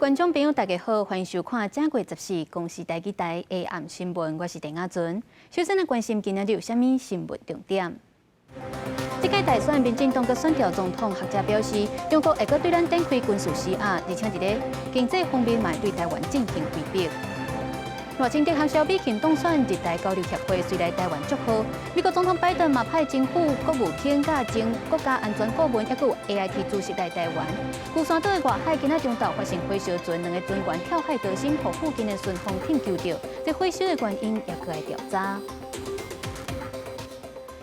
觀眾朋友，大家好，歡迎收看正月十四公視台語台下暗新聞，我是鄭亞純。首先來關心今仔日有啥物新聞重點。這屆大選，民進黨閣選調總統，學者表示，中國會閣對咱展開軍事施壓，而且佇咧經濟方面嘛會對台灣進行威逼。賴清德和蕭美琴當選日台交流協會隨來台灣祝賀，美國總統拜登嘛派前副國務卿佮前國家安全顧問，抑閣有 AIT 主席來台灣。龜山島的外海今仔中晝發生火燒船，兩個船員跳海逃生，予附近的順風艇救著。這火燒的原因也閣愛調查。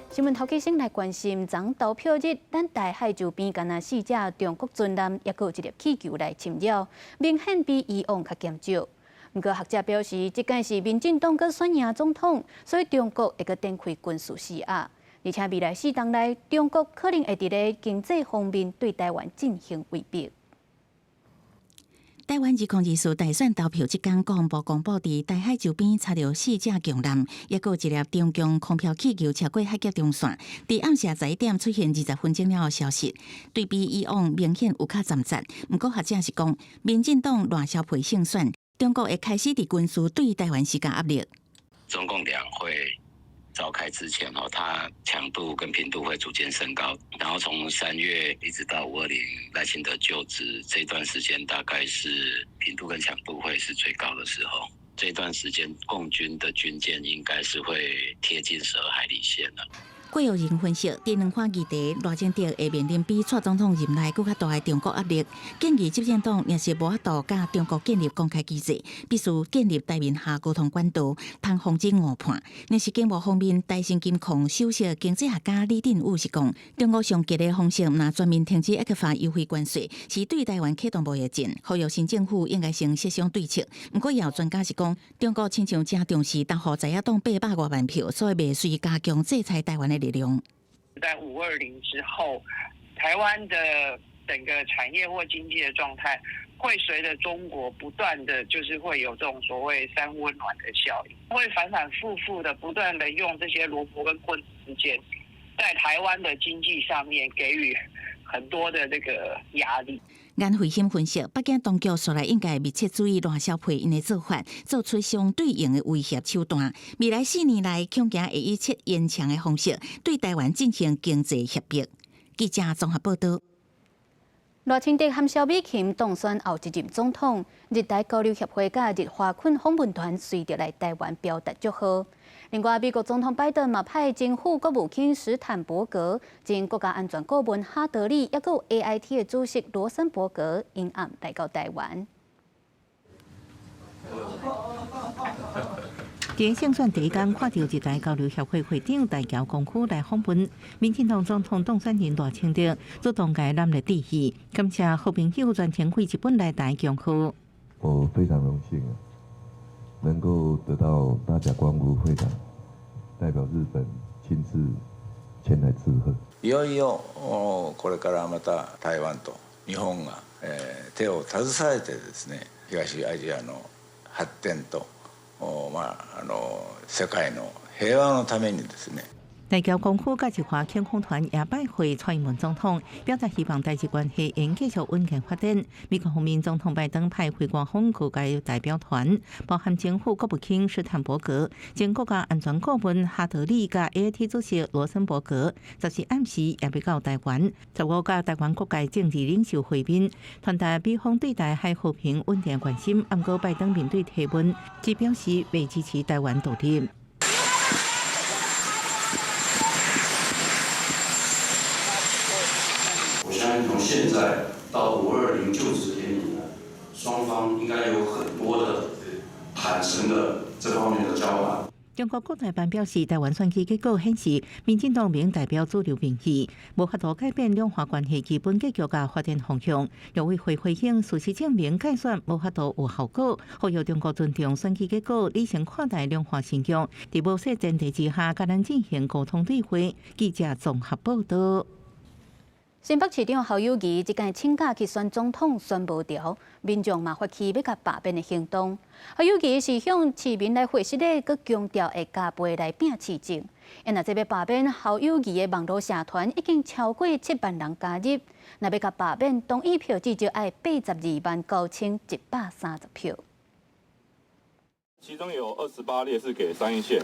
新聞頭起先來關心，昨投票日，咱台海周邊敢若四隻中國軍艦，抑閣有一粒氣球來侵擾，明顯比以往較嚴重。毋過學者表示，這屆是民進黨閣選贏總統，所以中國會閣展開軍事施壓，而且未來四冬內，中國可能會佇咧經濟方面對台灣進行威逼。台灣2024大選投票這工，國防部公布佇台海周邊查著四隻強艦，抑閣有一粒中共空飄氣球超過海峽中線，佇暗時11點出現20分鐘了後消失，對比以往明顯有較攢實。毋過學者是講，民進黨賴蕭配勝選，中國會開始佇軍事對台灣施加壓力。中共兩會召開之前哦，它強度跟頻度會逐漸升高，然後從3月一直到5.20賴清德就職這段時間，大概是頻度跟強度會是最高的時候。這段時間，共軍的軍艦應該是會貼近12海里線了。郭耀仁分析，佇兩岸議題，賴清德會面臨比蔡總統任內閣較大的中國壓力。建議執政黨若是無法度佮中國建立公開機制，必須建立台面下溝通管道，通防止誤判。若是經貿方面，台新金控首席經濟學家李振宇是講，中國上激的方式，若全面停止 ECFA 優惠關稅，是對台灣啟動貿易戰，呼籲新政府應該先協商對策。毋過，也有專家是講，中國親像誠重視投予在野黨800外萬票，所以袂隨加強制裁台灣的力量。在5.20之後，台灣的整個產業或經濟的狀態，會隨着中國不斷的就是會有這種所謂三溫暖的效應，會反反复复的不斷的用這些蘿蔔跟棍子之間，在台灣的經濟上面給予很多的這個壓力。顏慧欣分析，北京當局紲來應該密切注意賴蕭配𪜶的做法，做出相對應的威脅手段。未來4年內，恐驚會以切煙腸的方式對台灣進行經濟脅迫。記者綜合報道。賴清德和蕭美琴當選後一任總統，日台交流協會佮日華困訪問團隨著來台灣表達祝賀。另外，美國總統拜登嘛派前副國務卿史坦伯格、前國家安全顧問哈德利，抑閣有 AIT 的主席羅森伯格，𪜶暗來到台灣。佇勝選第一工，看著日台交流協會會長大橋光夫來訪問，民進黨總統當選人賴清德主動共伊攬來致意，感謝好朋友專程飛日本來台恭賀。我非常榮幸能夠得到大甲光復會長代表日本親自前來致賀。いよいよこれからまた台灣と日本が手を携えてですね、東アジアの発展とまあ世界の平和のためにですね。大橋光夫佮日華遣訪團也拜會蔡英文總統，表達希望台日關係會繼續穩健發展。美國方面，總統拜登派非官方高階代表團，包含前副國務卿史坦伯格、前國家安全顧問哈德利佮 AIT 主席羅森伯格，14暗時也欲到台灣，15佮台灣各界政治領袖會面，傳達美方對台海和平穩定關心。毋過拜登面對提問，只表示袂支持台灣獨立。我相信從現在到5.20就職典禮呢，雙方應該有很多的坦誠的這方面的交往。中國國台辦表示，台灣選舉結果顯示，民進黨袂代表主流民意，無法度改變兩岸關係基本格局佮發展方向。陸委會回應，事實證明改選無法度有效果，呼籲中國尊重選舉結果，理性看待兩岸現況，佇無設前提之下，佮咱進行溝通對話。記者綜合報道。新北市長侯友宜這屆請假去選總統選無著，民眾嘛發起欲共罷免的行動。侯友宜是向市民來回失禮，閣強調會加倍來拚市政。若這欲罷免侯友宜的網路社團已經超過7萬人加入，若欲共罷免同意票至少愛82萬9130票。其中有28列是給三鶯線，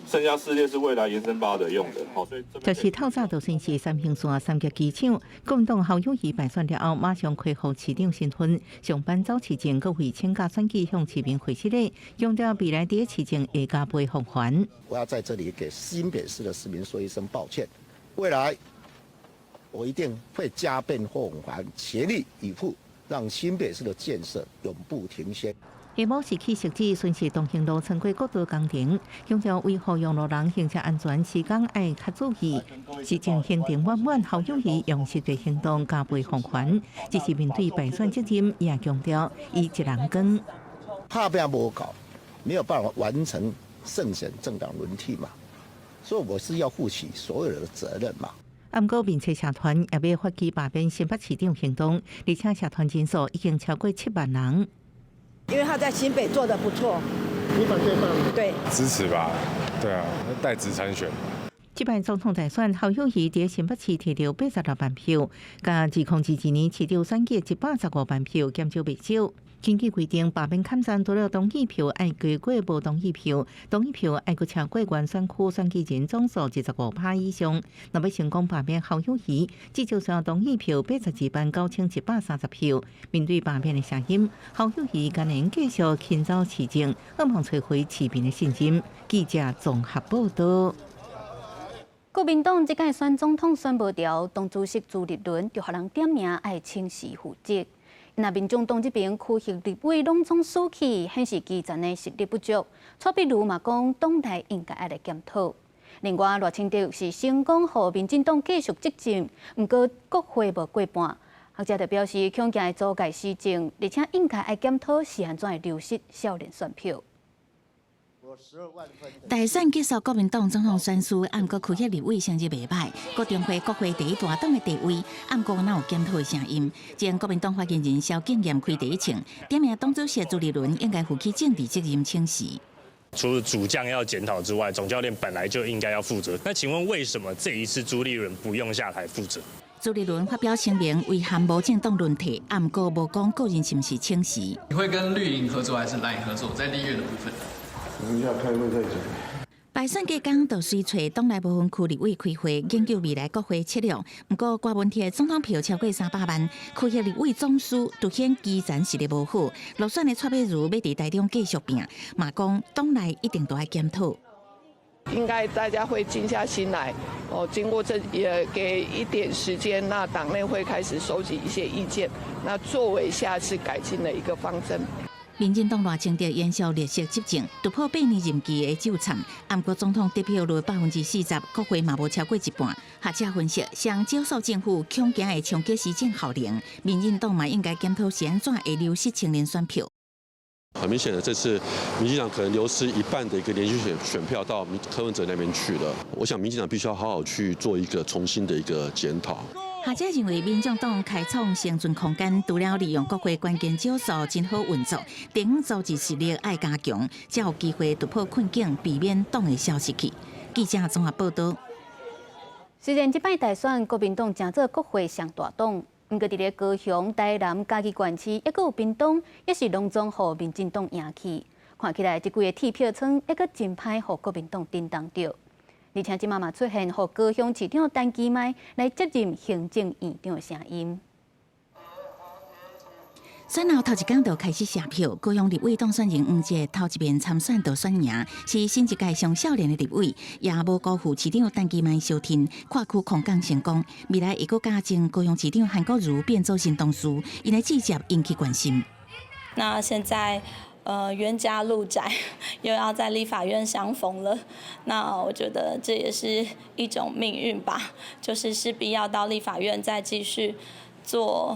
剩下4列是未來延伸八德用的。好，所以就是透早就先是三鶯線三峽機場，國民黨侯友宜敗選了後，馬上恢復市長身份，上班走市政，閣為請假選舉向市民回失禮，強調未來佇市政會加倍奉還。我要在這裡給新北市的市民說一聲抱歉，未來我一定會加倍奉還，全力以赴，讓新北市的建設永不停歇。下晡時去汐止巡視東興路穿過國道工程，強調維護用路人行車安全，時間愛較注意。市政行程滿滿，侯友宜用實際行動加倍奉還。只是面對敗選責任，也強調伊一人扛。拍拚無夠，沒有辦法完成勝選政黨輪替嘛，所以我是要負起所有的責任嘛。毋過面冊社團也欲發起罷免新北市長行動，而且社團人數已經超過7萬人。因為他在新北做得不錯，你反對嗎？對，支持吧，對啊，帶職參選。這擺總統大選，侯友宜佇新北市提著86萬票，佮2022年市長選舉115萬票減少袂少。根據規定，罷免參選除了同意票愛低過無同意票，同意票愛閣超過原選區選舉人總數25%以上。若欲成功罷免侯友宜，至少需要同意票82萬9130票。面對罷免的聲音，侯友宜今年繼續勤走市政，希望揣回市民的信任。記者綜合報道。國民黨這屆選總統選無著，黨主席朱立倫就予人點名愛請辭負責。若民眾黨這邊區域立委攏總輸去，顯示基層的實力不足。蔡壁如嘛講，黨內應該愛來檢討。另外，賴清德是成功予民進黨繼續執政，毋過國會無過半。學者就表示，恐驚會阻礙施政，而且應該愛檢討是按怎會流失少年選票。大選結束，國民黨總統選輸，毋過區域立委成績袂䆀，閣重回國會第一大黨的地位，毋過哪有檢討的聲音？前國民黨發言人蕭敬元開第一槍，點名黨主席朱立倫應該負起政治責任請辭。除了主將要檢討之外，總教練本來就應該要負責。那請問為什麼這一次朱立倫不用下台負責？朱立倫發表聲明，遺憾無政黨輪替，毋過無講個人是毋是請辭。你會跟綠營合作還是藍營合作？在立院的部分？等一下開會再講。敗選隔工就隨揣黨內無分區立委開會，研究未來國會策略。毋過郭文鐵總統票超過300萬，區域立委總輸，凸顯基層實力無好。落選的蔡壁如欲佇台中繼續拚，嘛講黨內一定都愛檢討。應該大家會靜下心來，哦，經過這也給一點時間，那黨內會開始收集一些意見，那作為下次改進的一個方針。民進黨賴清德延續綠色執政，突破8年任期的糾纏。毋過總統得票率40%，國會嘛無超過一半。學者分析，上少數政府恐驚會衝擊施政效能，民進黨嘛應該檢討是按怎會流失青年選票。很明顯的，這次民進黨可能流失一半的一個年輕選票到柯文哲那邊去了。我想民進黨必須要好好去做一個重新的一個檢討。學者認為，民眾黨開創生存空間，除了利用國會關鍵少數真好運作，地方組織實力愛加強，才有機會突破困境，避免黨會消失去。記者綜合報道。雖然這擺大選，國民黨成做國會上大黨，毋過佇咧高雄、台南、嘉義縣市，抑閣有屏東，也是攏總予民進黨贏去。看起來，這幾个鐵票倉抑閣真歹予國民黨震動著。而且這馬嘛出現予高雄市長陳其邁來接任行政院長的聲音。選後頭一工就開始寫票，高雄立委當選人黃捷頭一遍參選就選贏，是新一屆上少年的立委，也無辜負市長陳其邁相挺，跨區空降成功。未來會閣加前高雄市長韓國瑜變做新同事，𪜶的志接引起關心。那現在，冤家路窄，又要在立法院相逢了。那我覺得這也是一種命運吧，就是勢必要到立法院再繼續做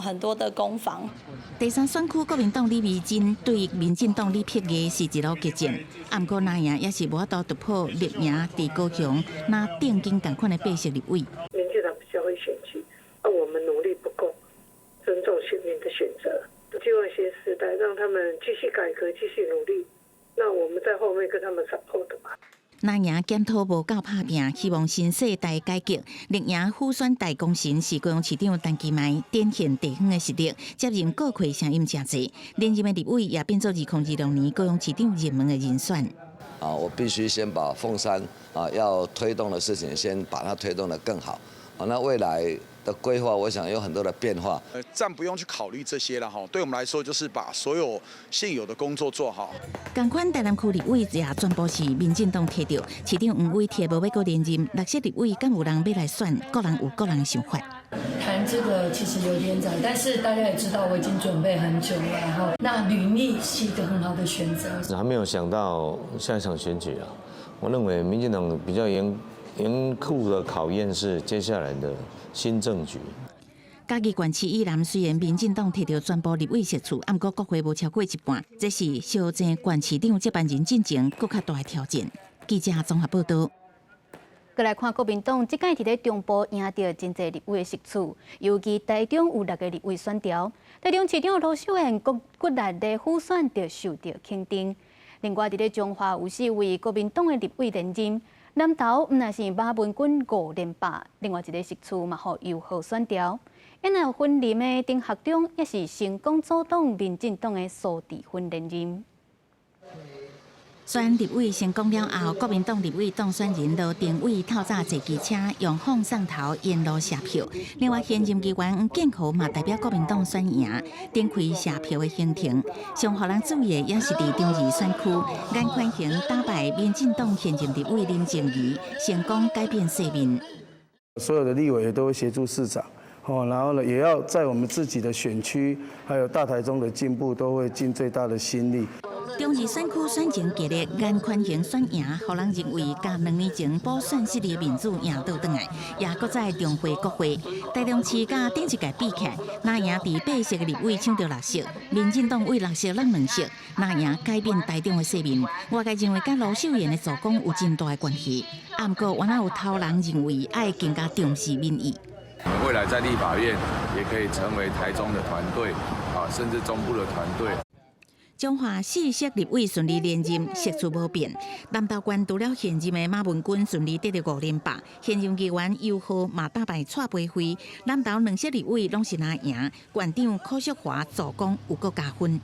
很多的攻防。第三選區國民黨李眉蓁對民進黨李碧儀是一路激戰，毋過若贏也是無法度突破綠營佇高雄若頂緊仝款的白色立委。民進黨比較會選舉，尊重選民的選擇，希望新時代讓他們繼續改革，繼續努力。那我們在後面跟他們 support 嘛。藍營檢討無夠拍拚，希望新世代改革。力贏輔選大功臣是高雄市長陳其邁，展現地方的實力，接任閣揆聲音誠濟。連任的立委也變做2026年高雄市長熱門的人選。啊，我必須先把鳳山啊要推動的事情，先把它推動得更好。啊，那未來的規劃，我想有很多的變化。暫不用去考慮這些了哈，對我們來說就是把所有現有的工作做好。仝款台南區立委也全部是民進黨提著，市長黃偉哲無欲閣連任，綠色立委敢有人欲來選？各人有各人的想法。談這個其實有點早，但是大家也知道我已經準備很久了，然後那履歷是一個很好的選擇。還沒有想到下一場選舉啊，我認為民進黨比較嚴酷的考驗是接下來的新政局。嘉義縣市以南雖然民進黨提著全部立委席次，毋過國會無超過一半，這是相爭縣市長接班人進程閣較大的挑戰。記者綜合報道。閣來看國民黨，這屆佇咧中部贏著真濟立委的席次，尤其台中有六个立委選調，台中市長盧秀燕閣骨力咧輔選就受著肯定。另外佇咧彰化有四位國民黨的立委連任，南投毋但是馬文君五連霸，另外一个席次嘛予游皓選調。因為雲林的丁學中也是成功阻擋民進黨的蘇治芬連任。選立委成功了後，國民黨立委當選人羅庭偉透早坐機車用放送頭沿路謝票。另外，現任議員黃建豪嘛代表國民黨選贏，展開謝票的行程。上予人注意的也是佇中二選區，顏寬恆打敗民進黨現任立委林靜儀，成功改變世面。所有的立委也都會協助市長，哦，然後呢，也要在我們自己的選區，還有大台中的進步，都會盡最大的心力。中二選區選情激烈，顏寬恆選贏，予人認為共2年前補選失利的面子贏倒轉來，也閣再重回國會。台中市佮頂一屆比起來，藍營佇八席的立委搶著六席，民進黨為六席攏兩席，藍營改變台中的世面。外界認為佮盧秀燕的助攻有真大的關係，啊，毋過原來有頭人認為愛更加重視民意。未來在立法院也可以成為台中的團隊，啊，甚至中部的團隊。彰化四席立委順利連任，席次無變。南投縣除了現任的馬文君順利得著五連霸，現任議員游皓嘛打敗蔡培慧。南投兩席立委攏是藍贏，縣長柯淑華助攻有閣加分。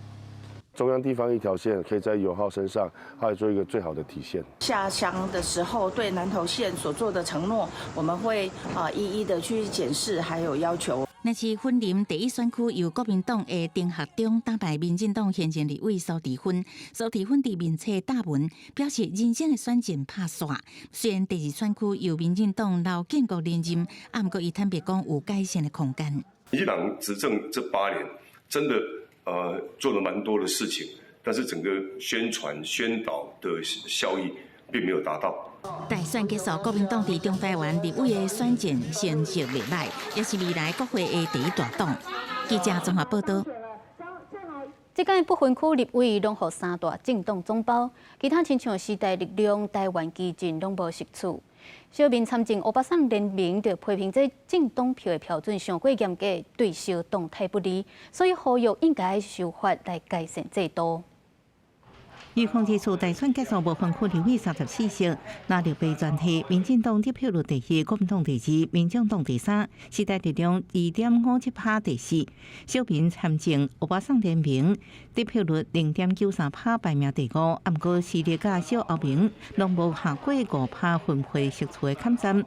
中央地方一條線，可以在游皓身上，來做一個最好的體現。下鄉的時候對南投縣所做的承諾，我們會啊一一的去檢視，還有要求。若是雲林第一選區由國民黨的丁學中打敗民進黨現任立委蘇治芬，蘇治芬佇面冊貼文表示人生的選戰拍煞。雖然第二選區由民進黨劉建國連任，啊，毋過伊坦白講有改善的空間。民進黨執政這8年，真的做了蠻多的事情，但是整個宣傳宣導的效益並沒有達到。大選結束，國民黨佇中台灣立委的選戰成績袂䆀，也是未來國會的第一大黨。記者綜合報道。這屆不分區立委攏予三大政黨總包，其他親像時代力量、台灣基進攏無席次。小民參政歐巴桑聯盟就批評這政黨票的標準傷過嚴格，對小黨太不利，所以呼籲應該修法來改善制度。預防指數大選結束，無分區立委34席，藍綠白全體，民進黨得票率第一，國民黨第二，民眾黨第三，時代力量2.57%第四。小民參政歐巴桑聯盟得票率0.93%排名第五，毋過時力佮小歐盟攏無下過5%分配席次的坎站。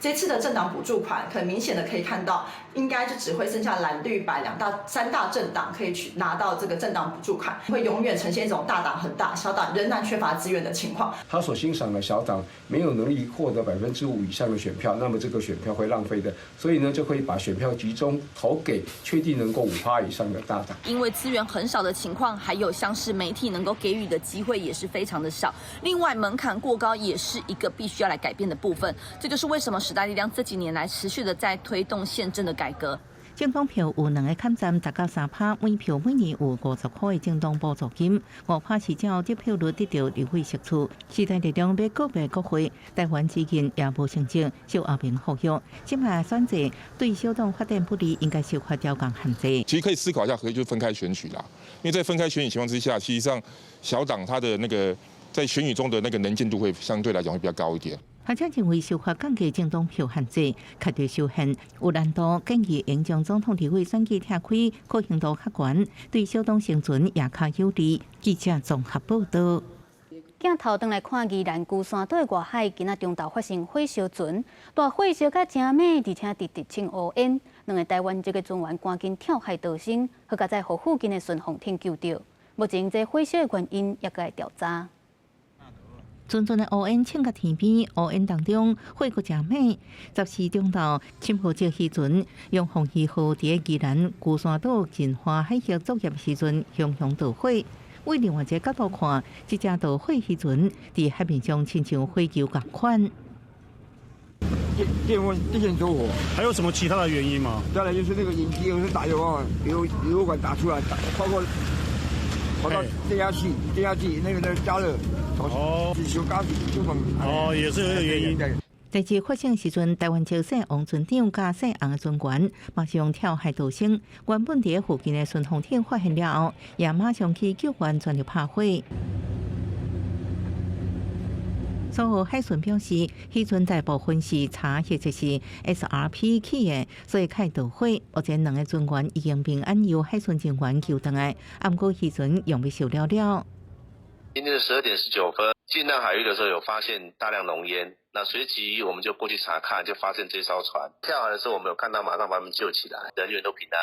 這次的政黨補助款，很明顯的可以看到，應該就只會剩下藍綠白兩大三大政黨可以去拿到這個政黨補助款，會永遠呈現一種大黨很大，小黨仍然缺乏資源的情況。他所欣賞的小黨沒有能力獲得5%以上的選票，那麼這個選票會浪費的，所以呢就可以把選票集中投給確定能夠5%以上的大黨。因為資源很少的情況，還有像是媒體能夠給予的機會也是非常的少。另外門檻過高也是一個必須要來改變的部分。這就是為什麼時代力量這幾年來持續的在推動憲政的改革。政黨票有兩个坎站，達到3%，每票每年有50塊的政黨補助金，5%是照得票率得著立委席次。時代力量欲告別國會，台灣之見也無成績，受後面呼籲，這擺選制對小黨發展不利，應該修法調降限制。其實可以思考一下，可以就分開選舉啦。因為在分開選舉情況之下，其實上小黨它的那個在選舉中的那個能見度會相對來講會比較高一點。學者認為，修法降低政黨票限制，絕對受限，有難度。建議應將總統立委選舉拆開，可行度較懸，對小黨生存也較有利。記者綜合報導。鏡頭轉來看宜蘭龜山島外海，今仔中晝發生火燒船，大火燒甲誠猛，而且直直衝烏煙。兩个台灣籍的船員趕緊跳海逃生，好佳哉予附近的順風艇救著。目前這火燒的原因猶閣咧調查。陣陣的烏煙衝到天邊，烏煙當中火閣誠猛。14中晝，深號這漁船陽鳳二號佇宜蘭龜山島近岸海域作業時陣，熊熊大火。為另外一个角度看，這隻導火漁船佇海面上親像火球仝款。電線着火，還有什麼其他的原因嗎？再來就是那個引擎有時打油啊，油管打出來，打包括跑到電壓器，電壓器那個加熱。哦，哦，也是這個原因。代誌發生時陣，台灣籍姓王船長佮姓洪的船員馬上跳海逃生。原本佇附近的順風艇發現了後，也馬上去救援，全力拍火。蘇澳海巡表示，漁船大部分是柴或者是 SRP 起的，所以較會著火。目前兩个船員已經平安由海巡人員救轉來，毋過漁船用欲燒了了。今天的12點19分，近岸海域的時候有發現大量濃煙，那隨即我們就過去查看，就發現這艘船跳海的時候，我們有看到，馬上把他們救起來，人員都平安。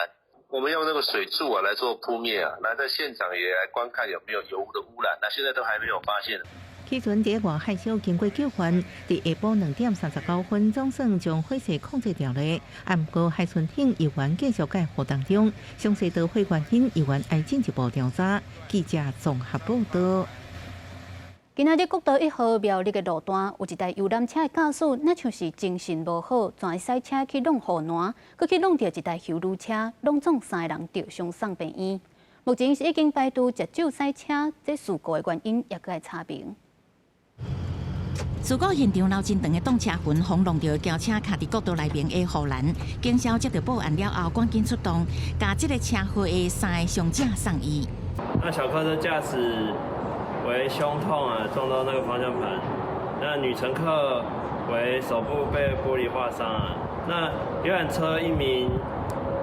我們用那個水柱啊來做撲滅啊，那在現場也來觀看有沒有油污的污染，那現在都還沒有發現。漁船佇外海上經過救援，佇下晡2點39分總算將火勢控制牢咧。毋過海巡艇猶原繼續蓋火當中，詳細著火原因猶原愛進一步調查。記者綜合報導。今仔日國道1號苗栗的路段，有一台遊覽車的駕駛，若像是精神無好，全駛車去挵護欄，閣去挵著一台休旅車，攏總三个人著傷送病院。目前是已經排除食酒駛車這事故的原因，猶閣來查明。事故現場留真長的擋車痕，予挵著轎車卡佇國道內面的護欄，警消接到報案了後，趕緊出動，共這个車禍的三个傷者送醫。那小客車駕駛為胸痛啊，撞到那個方向盤。那女乘客為手部被玻璃劃傷啊。那遊覽車一名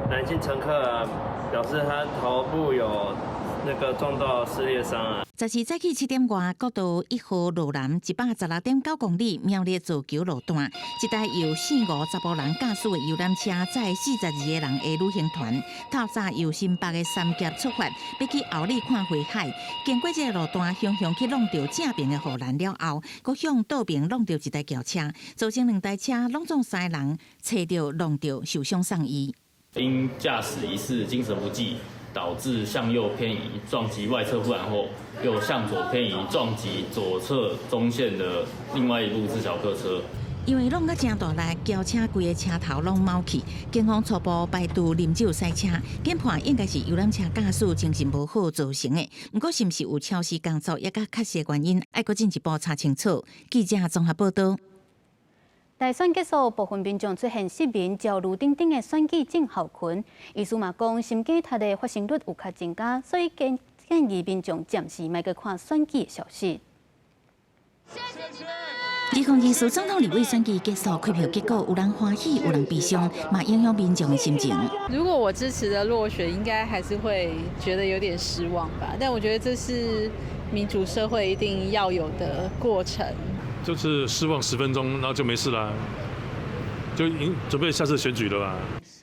男性乘客啊，表示他頭部有那個撞到撕裂傷啊。14早起7點外，國道1號路南116.9公里苗栗造橋路段，一台由四五查埔人駕駛的遊覽車載42个人的旅行團，透早由新北的三峽出發，欲去后里看花海。經過這个路段，雄雄去挵著正爿的護欄了後，閣向倒爿挵著一台轎車，造成兩台車攏總三个人揣著挵著受傷送醫。因駕駛疑似精神不濟，導致向右偏移撞擊外側護欄後，又向左偏移撞擊左側中線的另外一部自小客車。因為挵甲誠大力，轎車規个車頭攏貓去，警方初步排除啉酒駛車，研判應該是遊覽車駕駛精神無好造成的。毋過是毋是有超時工作，猶閣確實原因，愛閣進一步查清楚。記者綜合報導。大選結束，部分民眾出現失眠、焦慮等等的選舉症候群。醫師嘛講，心肌脫的發生率有較增加，所以建議民眾暫時莫閣看選舉的消息。2024總統立委選舉結束，開票結果有人歡喜，有人悲傷，嘛影響民眾的心情。如果我支持的落選，應該還是會覺得有點失望吧。但我覺得這是民主社會一定要有的過程。就是失望10分鐘，然後就沒事啦，就已經準備下次選舉了吧。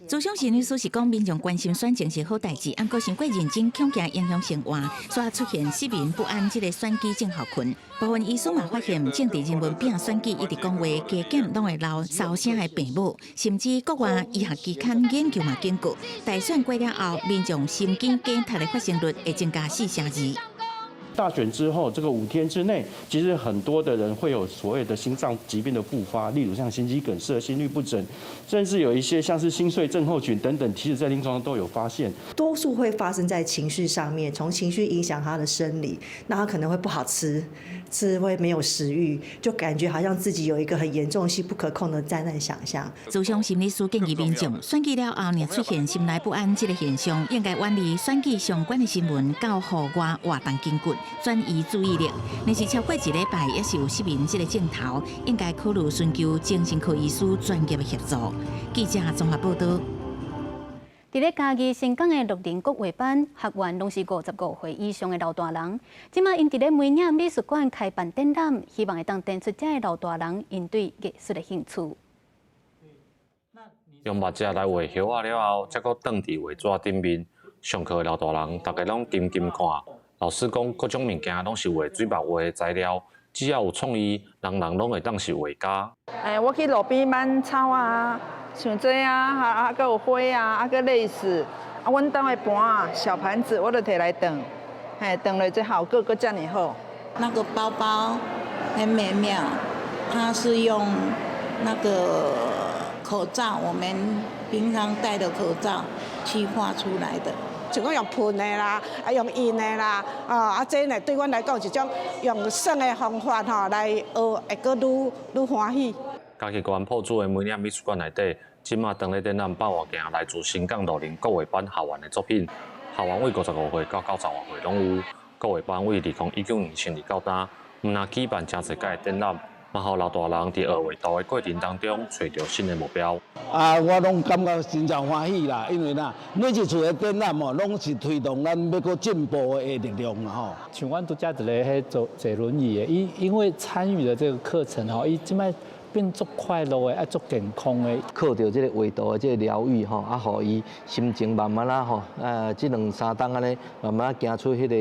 諮商心理師是講，民眾關心選情是好代誌，毋過傷過認真，恐驚影響生活，所以出現失眠不安這个選舉症候群。部分醫師嘛發現，政治人物拼選舉一直講話，加減攏會留燒聲的病母，甚至國外醫學期刊研究嘛警告，大選過了後，民眾心肌梗塞的發生率會增加4成2。大選之後，這個5天之內，其實很多的人會有所謂的心臟疾病的復發，例如像心肌梗塞、心律不整，甚至有一些像是心碎症候群等等，其實在臨床上都有發現。多數會發生在情緒上面，從情緒影響他的生理，那他可能會不好吃，吃會沒有食慾，就感覺好像自己有一個很嚴重性不可控的災難想象。諮商心理師建議民眾選舉了後，若出現心內不安這個現象，應該遠離選舉相關的新聞，到戶外活動筋骨，轉移注意力。若是超過一禮拜，猶是有失眠這個症頭，應該考慮尋求精神科醫師專業的協助。記者綜合報道。佇咧嘉義新港的樂齡國畫班學員攏是55歲以上的老大人，這馬𪜶佇咧梅嶺美術館開辦展覽，希望會當展出這个老大人𪜶對藝術的興趣。用墨汁來畫葉仔了後，才閣轉佇畫紙頂面。上課的老大人，逐家攏緊緊看。老師講，各種物件攏是畫水墨畫的材料，只要有創意，人人攏會當是畫家。欸，我去路邊挽草啊，像這啊，啊，閣有花啊，啊，閣類似，啊，阮兜的盤仔、小盤子，我都提來當，嘿，當了這效果閣遮爾好。那個包包很美妙，它是用那個口罩，我們平常戴的口罩去畫出來的。像講用噴的啦，啊用印的啦，啊這呢對阮來講是一種用耍的方法吼來學，會閣愈愈歡喜。嘉義縣朴子的梅嶺美術館內底，這馬當咧展覽百外件來自新港樂齡國畫班學員的作品。學員對55歲到90外歲攏有。國畫班對2019年成立到今，毋但舉辦誠濟屆的展覽，嘛予老大人佇學畫圖的過程當中，揣著新的目標。啊，我攏感覺真正歡喜啦，因為啦，每一次的展覽哦，攏是推動咱欲閣進步的力量啦吼。像阮拄才一个彼坐坐輪椅的，伊因為參與了這個課程吼，伊這擺變足快樂的，啊足健康的。靠著這個畫圖的這個療癒吼，啊，予伊心情慢慢仔吼，啊，這兩三冬按呢，慢慢行出彼個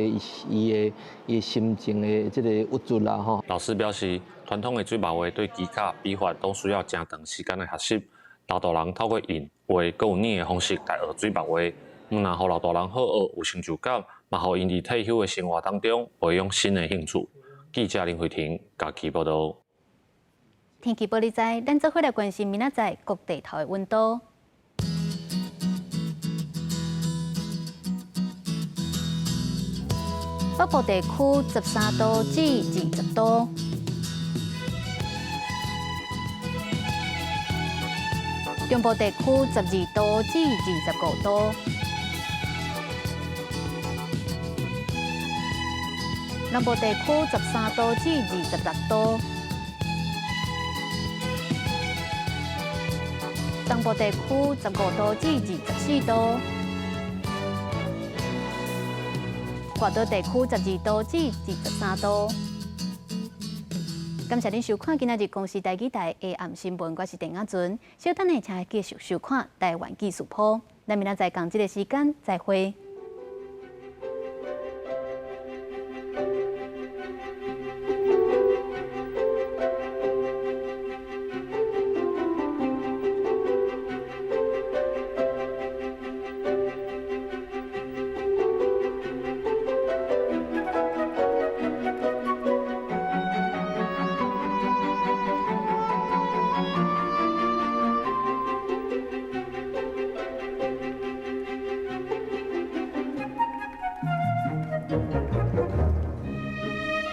伊的心情的這個鬱卒啦吼。老師表示，傳統的水墨畫對技巧、筆法攏需要誠長時間的學習。老大人透過印、畫、閣有捏的方式來學水墨畫，毋但予老大人好學有成就感，嘛予𪜶佇退休的生活當中培養新的興趣。記者林慧婷嘉義報導。天氣報你知，咱做伙來關心明仔載各地頭的溫度。北部地區13度至20度，中部地區12度至25度，南部地區13度至26度。東部地區15度至24度，外島地區12度至23度。感謝您收看今仔日公視台語台下暗新聞，我是鄧亞尊。稍等下，請繼續收看台灣紀事譜。咱明仔載仝這个時間再會。